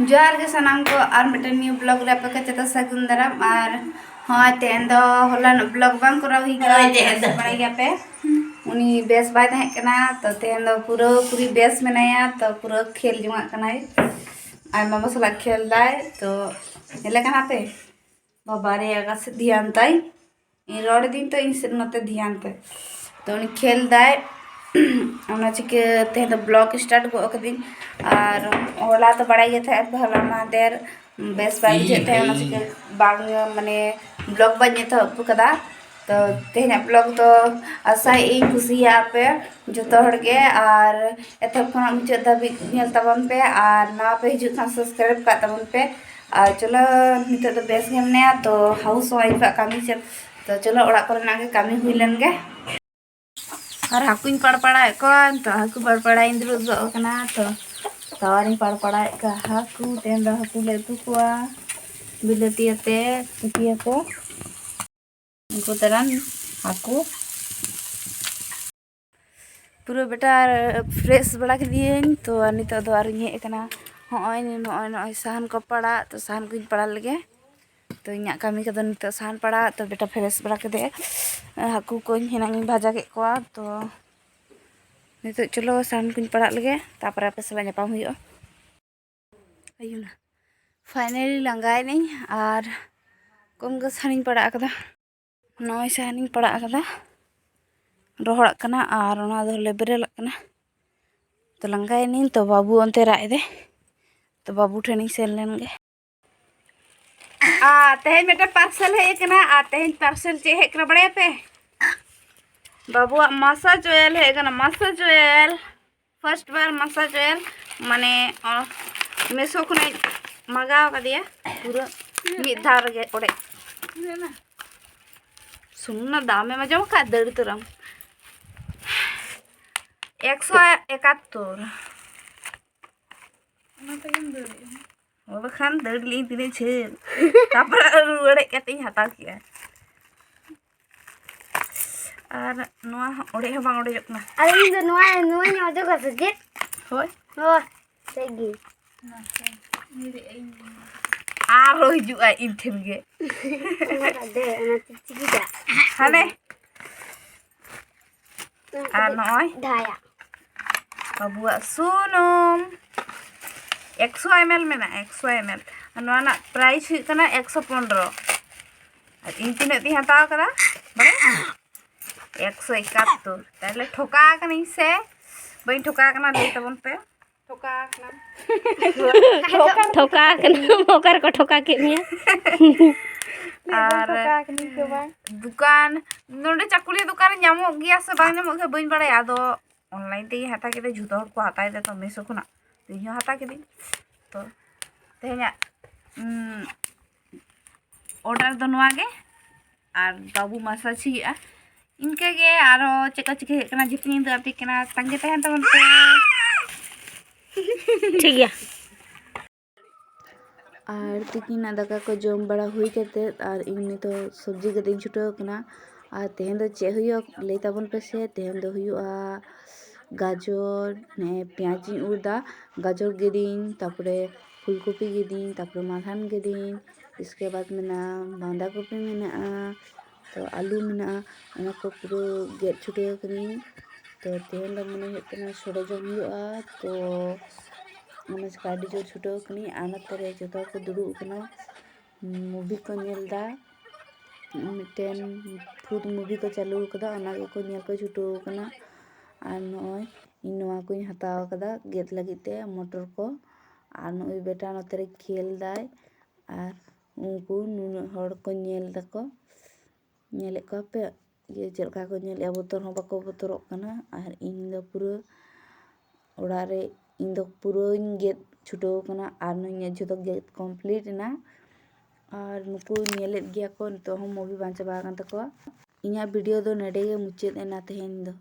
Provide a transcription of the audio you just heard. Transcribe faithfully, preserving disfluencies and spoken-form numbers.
ᱡᱚᱦᱟᱨ ᱜᱮ ᱥᱟᱱᱟᱢ ᱠᱚ, ᱟᱨ ᱢᱤᱫᱴᱮᱱ new vlog ᱨᱮ ᱟᱯᱮ ᱠᱚ ᱡᱚᱛᱚ ᱥᱟᱹᱜᱩᱱ ᱫᱟᱨᱟᱢ᱾ ᱟᱨ ᱦᱚᱸᱜᱼᱚᱭ ᱛᱮᱦᱮᱧ ᱫᱚ ᱦᱚᱞᱟᱱᱚᱜ vlog ᱵᱟᱝ ᱠᱚᱨᱟᱣ ᱦᱩᱭ ᱠᱟᱱᱟ᱾ ᱦᱳᱭ, ᱛᱮᱦᱮᱧ ᱫᱚ᱾ ᱵᱟᱲᱟᱭ ᱜᱮᱭᱟᱯᱮ, ᱩᱱᱤ ᱵᱮᱥ ᱵᱟᱭ ᱛᱟᱦᱮᱸ ᱠᱟᱱᱟ, ᱛᱚ ᱛᱮᱦᱮᱧ ᱫᱚ ᱯᱩᱨᱟᱹ ᱯᱩᱨᱤ ᱵᱮᱥ ᱢᱮᱱᱟᱭᱟ, ᱛᱚ ᱯᱩᱨᱟᱹ ᱠᱷᱮᱞ ᱡᱚᱝᱟᱜ ᱠᱟᱱᱟᱭ᱾ ᱟᱡ ᱢᱟᱢᱟ ᱥᱟᱞᱟᱜ ᱠᱷᱮᱞ ᱫᱟᱭ, ᱛᱚ ᱧᱮᱞᱮ ᱠᱟᱱᱟ ᱯᱮ? ᱵᱟᱵᱟ ᱨᱮ, ᱚᱠᱟ ᱥᱮᱫ ᱫᱷᱮᱭᱟᱱ ᱛᱟᱭ? ᱤᱧ ᱨᱚᱲ ᱮᱫᱤᱧ ᱛᱚ, ᱤᱧ ᱥᱮᱫ ᱱᱚᱛᱮ ᱫᱷᱮᱭᱟᱱ ᱯᱮ᱾ ᱛᱚ ᱩᱱᱤ ᱠᱷᱮᱞ ᱫᱟᱭ᱾ ᱚᱱᱟ ᱪᱤᱠᱟᱹ ᱛᱮᱦᱮᱧ ᱫᱚ vlog start ᱜᱚᱫ ᱠᱟᱹᱫᱟᱹᱧ᱾ ᱟᱨ ᱦᱚᱞᱟ ᱛᱚ ᱵᱟᱲᱟᱭ ᱜᱮ ᱛᱟᱦᱮᱸᱫ ᱯᱮ, ᱦᱚᱞᱟ ᱢᱟᱦᱫᱮᱨ ᱵᱮᱥ ᱵᱟᱭ ᱵᱩᱡᱷᱟᱹᱜ ᱛᱟᱦᱮᱸᱫ, ᱚᱱᱟ ᱪᱤᱠᱟᱹ ᱵᱟᱝ, ᱢᱟᱱᱮ, vlog ᱵᱟᱹᱧ ᱮᱛᱚᱦᱚᱵ ᱠᱟᱫᱟ᱾ ᱛᱚ ᱛᱮᱦᱮᱧᱟᱜ vlog ᱫᱚ ᱟᱥᱟᱭᱮᱫ ᱟᱹᱧ ᱠᱩᱥᱤᱭᱟᱜᱼᱟ ᱯᱮ ᱡᱚᱛᱚ ᱦᱚᱲ ᱜᱮ, ᱟᱨ ᱮᱛᱚᱦᱚᱵ ᱠᱷᱚᱱᱟᱜ ᱢᱩᱪᱟᱹᱫ ᱫᱷᱟᱹᱵᱤᱡ ᱧᱮᱞ ᱛᱟᱵᱚᱱ ᱯᱮ, ᱟᱨ ᱱᱟᱣᱟ ᱯᱮ ᱦᱤᱡᱩᱜ ᱠᱷᱟᱱ subscribe ᱠᱟᱜ ᱛᱟᱵᱚᱱ ᱯᱮ᱾ ᱟᱨ ᱪᱚᱞᱚ, ᱱᱤᱛᱚᱜ ᱫᱚ ᱵᱮᱥ ᱜᱮ ᱢᱮᱱᱟᱭᱟ, ᱛᱚ house wife ᱟᱜ ᱠᱟᱹᱢᱤ ᱪᱮᱫ? ᱛᱚ ᱪᱚᱞᱚ, ᱚᱲᱟᱜ ᱠᱚᱨᱮᱱᱟᱜ ᱜᱮ ᱠᱟᱹᱢᱤ ᱦᱩᱭ ᱞᱮᱱ ᱜᱮ᱾ ᱟᱨ ᱦᱟᱹᱠᱩᱧ ᱯᱟᱲᱯᱟᱲᱟᱣᱮᱫ ᱠᱚᱣᱟ, ᱛᱚ ᱦᱟᱹᱠᱩ ᱯᱟᱲᱯᱟᱲᱟᱣᱤᱧ ᱫᱩᱲᱩᱵ ᱜᱚᱫ ᱟᱠᱟᱱᱟ᱾ ᱛᱚ ᱛᱟᱣᱟᱨᱤᱧ ᱯᱟᱲᱯᱟᱲᱟᱣᱮᱫ ᱠᱚᱣᱟ ᱦᱟᱹᱠᱩ᱾ ᱛᱮᱦᱮᱧ ᱫᱚ ᱦᱟᱹᱠᱩ ᱞᱮ ᱩᱛᱩ ᱠᱚᱣᱟ, ᱵᱤᱞᱟᱹᱛᱤ ᱟᱛᱮ ᱩᱛᱩᱭᱟᱠᱚ᱾ ᱩᱱᱠᱩ ᱛᱟᱨᱟᱱ ᱦᱟᱹᱠᱩ ᱯᱩᱨᱟᱹ ᱵᱮᱴᱟ ᱯᱷᱨᱮᱥ ᱵᱟᱲᱟ ᱠᱮᱫᱤᱭᱟᱹᱧ᱾ ᱛᱚ ᱟᱨ ᱱᱤᱛᱚᱜ ᱫᱚ ᱟᱨᱤᱧ ᱦᱮᱡ ᱟᱠᱟᱱᱟ᱾ ᱦᱚᱸᱜᱼᱚᱭ, ᱱᱚᱜᱼᱚᱭ, ᱱᱚᱜᱼᱚᱭ ᱥᱟᱦᱟᱱ ᱠᱚ ᱯᱟᱲᱟᱜ, ᱛᱚ ᱥᱟᱦᱟᱱ ᱠᱚᱧ ᱯᱟᱲᱟᱜ ᱞᱮᱜᱮ᱾ ᱛᱚ ᱤᱧᱟᱹᱜ ᱠᱟᱹᱢᱤ ᱠᱚᱫᱚ ᱱᱤᱛᱚᱜ ᱥᱟᱦᱟᱱ ᱯᱟᱲᱟᱜ, ᱛᱚ ᱵᱮᱴᱟ ᱯᱷᱨᱮᱥ ᱵᱟᱲᱟ ᱠᱮᱫᱮ᱾ ᱦᱟᱹᱠᱩ ᱠᱚᱧ ᱦᱮᱱᱟᱝ ᱤᱧ ᱵᱷᱟᱡᱟ ᱠᱮᱫ ᱠᱚᱣᱟ᱾ ᱛᱚ ᱱᱤᱛᱚᱜ ᱪᱚᱞᱚ ᱥᱟᱦᱟᱱ ᱠᱚᱧ ᱯᱟᱲᱟᱜ ᱞᱮᱜᱮ, ᱛᱟᱨᱯᱚᱨᱮ ᱟᱯᱮ ᱥᱟᱞᱟᱜ ᱧᱟᱯᱟᱢ ᱦᱩᱭᱩᱜᱼᱟ᱾ ᱟᱭᱩᱱᱟ, finally ᱞᱟᱸᱜᱟᱭᱮᱱᱟᱹᱧ ᱟᱨ ᱠᱚᱢ ᱜᱮ ᱥᱟᱦᱟᱱᱤᱧ ᱯᱟᱲᱟᱜ ᱟᱠᱟᱫᱟ᱾ ᱱᱚᱜᱼᱚᱭ ᱥᱟᱦᱟᱱᱤᱧ ᱯᱟᱲᱟᱜ ᱟᱠᱟᱫᱟ, ᱨᱚᱦᱚᱲᱚᱜ ᱠᱟᱱᱟ᱾ ᱟᱨ ᱚᱱᱟ ᱫᱚᱞᱮ ᱵᱮᱨᱮᱞᱟᱜ ᱠᱟᱱᱟ᱾ ᱛᱚ ᱞᱟᱸᱜᱟᱭᱮᱱᱟᱹᱧ, ᱛᱚ ᱵᱟᱹᱵᱩ ᱚᱱᱛᱮ ᱨᱟᱜ ᱮᱫᱟᱭ, ᱛᱚ ᱵᱟᱹᱵᱩ ᱴᱷᱮᱱᱤᱧ ᱥᱮᱱ ᱞᱮᱱ ᱜᱮ᱾ ᱟᱨ ᱛᱮᱦᱮᱧ ᱢᱤᱫᱴᱮᱱ parcel ᱦᱮᱡ ᱟᱠᱟᱱᱟ, ᱟᱨ ᱛᱮᱦᱮᱧ parcel ᱪᱮᱫ ᱦᱮᱡ ᱟᱠᱟᱱᱟ ᱵᱟᱲᱟᱭᱟᱯᱮ? ᱵᱟᱹᱵᱩᱣᱟᱜ massage oil ᱦᱮᱡ ᱟᱠᱟᱱᱟ, massage oil᱾ First ᱵᱟᱨ massage oil, ᱢᱟᱱᱮ, ᱚ, ᱢᱮᱥᱳ ᱠᱷᱚᱱᱟᱜ ᱢᱟᱜᱟᱣ ᱠᱟᱫᱮᱭᱟ, ᱯᱩᱨᱟᱹ ᱢᱤᱫ ᱫᱷᱟᱣ ᱨᱮᱜᱮ ᱚᱲᱮᱡ᱾ ᱥᱩᱱᱩᱢ ᱨᱮᱱᱟᱜ ᱫᱟᱢᱮᱢ ᱟᱸᱡᱚᱢ ᱟᱠᱟᱫ? ᱫᱟᱹᱲ ᱩᱛᱟᱹᱨᱟᱢ᱾ ᱮᱠᱥᱚ ᱮᱠᱟᱛᱛᱳᱨ᱾ ᱚᱱᱟ ᱛᱮᱜᱮᱢ ᱫᱟᱹᱲᱮᱜᱼᱟ᱾ ᱦᱚᱸ, ᱵᱟᱠᱷᱟᱱ ᱫᱟᱹᱲ ᱞᱤᱧ ᱛᱤᱱᱟᱹᱜ ᱡᱷᱟᱹᱞ᱾ ᱛᱟᱨᱯᱚᱨᱮ ᱨᱩᱣᱟᱹᱲ ᱦᱮᱡ ᱠᱟᱛᱮ ᱤᱧ ᱦᱟᱛᱟᱣ ᱠᱮᱜᱼᱟ᱾ ᱟᱨ ᱱᱚᱣᱟ ᱦᱚᱸ ᱚᱲᱮᱡ ᱦᱚᱸ ᱵᱟᱝ ᱚᱲᱮᱡᱚᱜ ᱠᱟᱱᱟ᱾ ᱟᱨ ᱤᱧ ᱫᱚ ᱱᱚᱣᱟ, ᱱᱚᱣᱟᱧ ᱚᱡᱚᱜᱟ ᱥᱮ ᱪᱮᱫ? ᱦᱳᱭ᱾ ᱦᱳᱭ, ᱴᱷᱤᱠ ᱜᱮ᱾ ᱟᱨᱦᱚᱸ ᱦᱤᱡᱩᱜᱼᱟ ᱤᱧ ᱴᱷᱮᱱ ᱜᱮ᱾ ᱚᱱᱟ ᱫᱚ ᱚᱱᱟ ᱪᱤᱠᱪᱤᱠᱤ ᱫᱟᱜ᱾ ᱦᱟᱱᱮ᱾ ᱟᱨ ᱱᱚᱜᱼᱚᱭ ᱫᱷᱟᱭᱟ᱾ ᱟᱵᱚᱣᱟᱜ ᱥᱩᱱᱩᱢ ᱮᱠᱥᱚ ᱮᱢ ᱮᱞ ᱢᱮᱱᱟᱜᱼᱟ, ᱮᱠᱥᱚ ᱮᱢ ᱮᱞ᱾ ᱟᱨ ᱱᱚᱣᱟ ᱨᱮᱱᱟᱜ ᱯᱨᱟᱭᱤᱥ ᱦᱩᱭᱩᱜ ᱠᱟᱱᱟ ᱮᱠᱥᱚ ᱯᱚᱱᱨᱚ᱾ ᱟᱨ ᱤᱧ ᱛᱤᱱᱟᱹᱜ ᱛᱤᱧ ᱦᱟᱛᱟᱣ ᱠᱟᱫᱟ ᱵᱟᱲᱟᱭ? ᱮᱠᱥᱚ ᱮᱠᱟᱛᱛᱳᱨ᱾ ᱛᱟᱦᱞᱮ ᱴᱷᱚᱠᱟ ᱟᱠᱟᱱᱟᱹᱧ ᱥᱮ ᱵᱟᱹᱧ ᱴᱷᱚᱠᱟ ᱟᱠᱟᱱᱟ? ᱞᱟᱹᱭ ᱛᱟᱵᱚᱱ ᱯᱮ᱾ ᱴᱷᱚᱠᱟ ᱟᱠᱟᱱᱟᱢ᱾ ᱴᱷᱚᱠᱟ ᱟᱠᱟᱱᱟᱢ? ᱚᱠᱟ ᱨᱮᱠᱚ ᱴᱷᱚᱠᱟ ᱠᱮᱫ ᱢᱮᱭᱟ? ᱞᱟᱹᱭ ᱵᱚᱱ ᱟᱨ ᱴᱷᱚᱠᱟ ᱟᱠᱟᱱᱟᱹᱧ ᱥᱮ ᱵᱟᱝ? ᱫᱚᱠᱟᱱ, ᱱᱚᱰᱮ ᱪᱟᱠᱩᱞᱤᱭᱟᱹ ᱫᱚᱠᱟᱱ ᱨᱮ ᱧᱟᱢᱚᱜ ᱜᱮᱭᱟ ᱥᱮ ᱵᱟᱝ ᱧᱟᱢᱚᱜ ᱜᱮᱭᱟ ᱵᱟᱹᱧ ᱵᱟᱲᱟᱭᱟ᱾ ᱟᱫᱚ online ᱛᱮᱜᱮᱧ ᱦᱟᱛᱟᱣ ᱠᱮᱫᱟ, ᱡᱷᱚᱛᱚ ᱦᱚᱲ ᱠᱚ ᱦᱟᱛᱟᱣ ᱮᱫᱟ ᱛᱚ Meesho ᱠᱷᱚᱱᱟᱜ, ᱛᱚ ᱤᱧ ᱦᱚᱸ ᱦᱟᱛᱟᱣ ᱠᱤᱫᱟᱹᱧ᱾ ᱛᱚ ᱛᱮᱦᱮᱧᱟᱜ, ᱩᱸ, order ᱫᱚ ᱱᱚᱣᱟ ᱜᱮ, ᱟᱨ ᱵᱟᱹᱵᱩ massage ᱦᱩᱭᱩᱜᱼᱟ᱾ ᱤᱱᱠᱟᱹ ᱜᱮ ᱟᱨᱚ ᱪᱮᱫ ᱠᱚ ᱪᱤᱠᱟᱹ ᱦᱩᱭᱩᱜ ᱠᱟᱱᱟ ᱡᱷᱚᱛᱚᱧ ᱩᱫᱩᱜ ᱟᱯᱮ ᱠᱟᱱᱟ, ᱛᱟᱺᱜᱤ ᱛᱟᱦᱮᱱ ᱛᱟᱵᱚᱱ ᱯᱮ᱾ ᱴᱷᱤᱠ ᱜᱮᱭᱟ᱾ ᱟᱨ ᱛᱤᱠᱤᱱᱟᱜ ᱫᱟᱠᱟ ᱠᱚ ᱡᱚᱢ ᱵᱟᱲᱟ ᱦᱩᱭ ᱠᱟᱛᱮᱫ ᱟᱨ ᱤᱧ ᱱᱤᱛᱚᱜ ᱥᱚᱵᱽᱡᱤ ᱜᱮᱫ ᱤᱧ ᱪᱷᱩᱴᱟᱹᱣ ᱠᱟᱱᱟ᱾ ᱟᱨ ᱛᱮᱦᱮᱧ ᱫᱚ ᱪᱮᱫ ᱦᱩᱭᱩᱜᱼᱟ ᱞᱟᱹᱭ ᱛᱟᱵᱚᱱ ᱯᱮᱥᱮ? ᱛᱮᱦᱮᱧ ᱫᱚ ᱦᱩᱭᱩᱜᱼᱟ ᱜᱟᱡᱚᱨ, ᱦᱮᱸ, ᱯᱮᱸᱭᱟᱡᱽ ᱤᱧ ᱩᱨ ᱫᱟ, ᱜᱟᱡᱚᱨ ᱜᱮᱫᱤᱧ, ᱛᱟᱯᱚᱨᱮ ᱯᱷᱩᱞᱠᱚᱯᱤ ᱜᱮᱫᱤᱧ, ᱛᱟᱯᱚᱨᱮ ᱢᱟᱞᱦᱟᱱ ᱜᱮᱫᱤᱧ, ᱤᱥᱠᱮ ᱵᱟᱫᱽ ᱢᱮᱱᱟᱜᱼᱟ ᱵᱟᱸᱫᱷᱟ ᱠᱚᱯᱤ ᱢᱮᱱᱟᱜᱼᱟ, ᱛᱚ ᱟᱹᱞᱩ ᱢᱮᱱᱟᱜᱼᱟ, ᱚᱱᱟ ᱠᱚ ᱯᱩᱨᱟᱹ ᱜᱮᱫ ᱪᱷᱩᱴᱟᱹᱣ ᱠᱟᱹᱱᱟᱹᱧ᱾ ᱛᱚ ᱛᱮᱦᱮᱧ ᱫᱚ ᱢᱚᱱᱮ ᱦᱩᱭᱩᱜ ᱠᱟᱱᱟ ᱥᱚᱲᱮ ᱡᱚᱢ ᱦᱩᱭᱩᱜᱼᱟ᱾ ᱛᱚ ᱚᱱᱟ ᱪᱤᱠᱟᱹ ᱟᱹᱰᱤ ᱡᱳᱨ ᱪᱷᱩᱴᱟᱹᱣ ᱠᱟᱹᱱᱟᱹᱧ᱾ ᱟᱨ ᱱᱚᱛᱮ ᱨᱮ ᱡᱚᱛᱚ ᱦᱚᱲ ᱠᱚ ᱫᱩᱲᱩᱵ ᱟᱠᱟᱱᱟ, movie ᱠᱚ ᱧᱮᱞ ᱮᱫᱟ᱾ ᱢᱤᱫᱴᱮᱱ ᱵᱷᱩᱛ movie ᱠᱚ ᱪᱟᱹᱞᱩ ᱟᱠᱟᱫᱟ, ᱚᱱᱟ ᱜᱮᱠᱚ ᱧᱮᱞ ᱠᱚ ᱪᱷᱩᱴᱟᱹᱣ ᱟᱠᱟᱱᱟ᱾ ᱟᱨ ᱱᱚᱜᱼᱚᱭ ᱤᱧ ᱱᱚᱣᱟ ᱠᱚᱧ ᱦᱟᱛᱟᱣ ᱟᱠᱟᱫᱟ ᱜᱮᱫ ᱞᱟᱹᱜᱤᱫ ᱛᱮ, ᱢᱚᱴᱚᱨ ᱠᱚ᱾ ᱟᱨ ᱱᱩᱜᱼᱩᱭ ᱵᱮᱴᱟ ᱱᱚᱛᱮ ᱨᱮ ᱠᱷᱮᱞ ᱫᱟᱭ᱾ ᱟᱨ ᱩᱱᱠᱩ ᱱᱩᱱᱟᱹᱜ ᱦᱚᱲ ᱠᱚ ᱧᱮᱞ ᱫᱟᱠᱚ, ᱧᱮᱞᱮᱫ ᱠᱚᱣᱟ ᱯᱮ ᱤᱭᱟᱹ ᱪᱮᱫ ᱞᱮᱠᱟ ᱠᱚ ᱧᱮᱞᱮᱫᱼᱟ, ᱵᱚᱛᱚᱨ ᱦᱚᱸ ᱵᱟᱠᱚ ᱵᱚᱛᱚᱨᱚᱜ ᱠᱟᱱᱟ᱾ ᱟᱨ ᱤᱧ ᱫᱚ ᱯᱩᱨᱟᱹ ᱚᱲᱟᱜ ᱨᱮ, ᱤᱧ ᱫᱚ ᱯᱩᱨᱟᱹᱧ ᱜᱮᱫ ᱪᱷᱩᱴᱟᱹᱣ ᱠᱟᱱᱟ᱾ ᱟᱨ ᱱᱚᱣᱟ ᱡᱷᱚᱛᱚ ᱜᱮᱫ complete ᱮᱱᱟ᱾ ᱟᱨ ᱱᱩᱠᱩ ᱧᱮᱞᱮᱫ ᱜᱮᱭᱟ ᱠᱚ, ᱱᱤᱛᱚᱜ ᱦᱚᱸ movie ᱵᱟᱝ ᱪᱟᱵᱟ ᱟᱠᱟᱱ ᱛᱟᱠᱚᱣᱟ᱾ ᱤᱧᱟᱹᱜ video ᱫᱚ ᱱᱚᱰᱮ ᱜᱮ ᱢᱩᱪᱟᱹᱫ ᱮᱱᱟ ᱛᱮᱦᱮᱧ ᱫᱚ᱾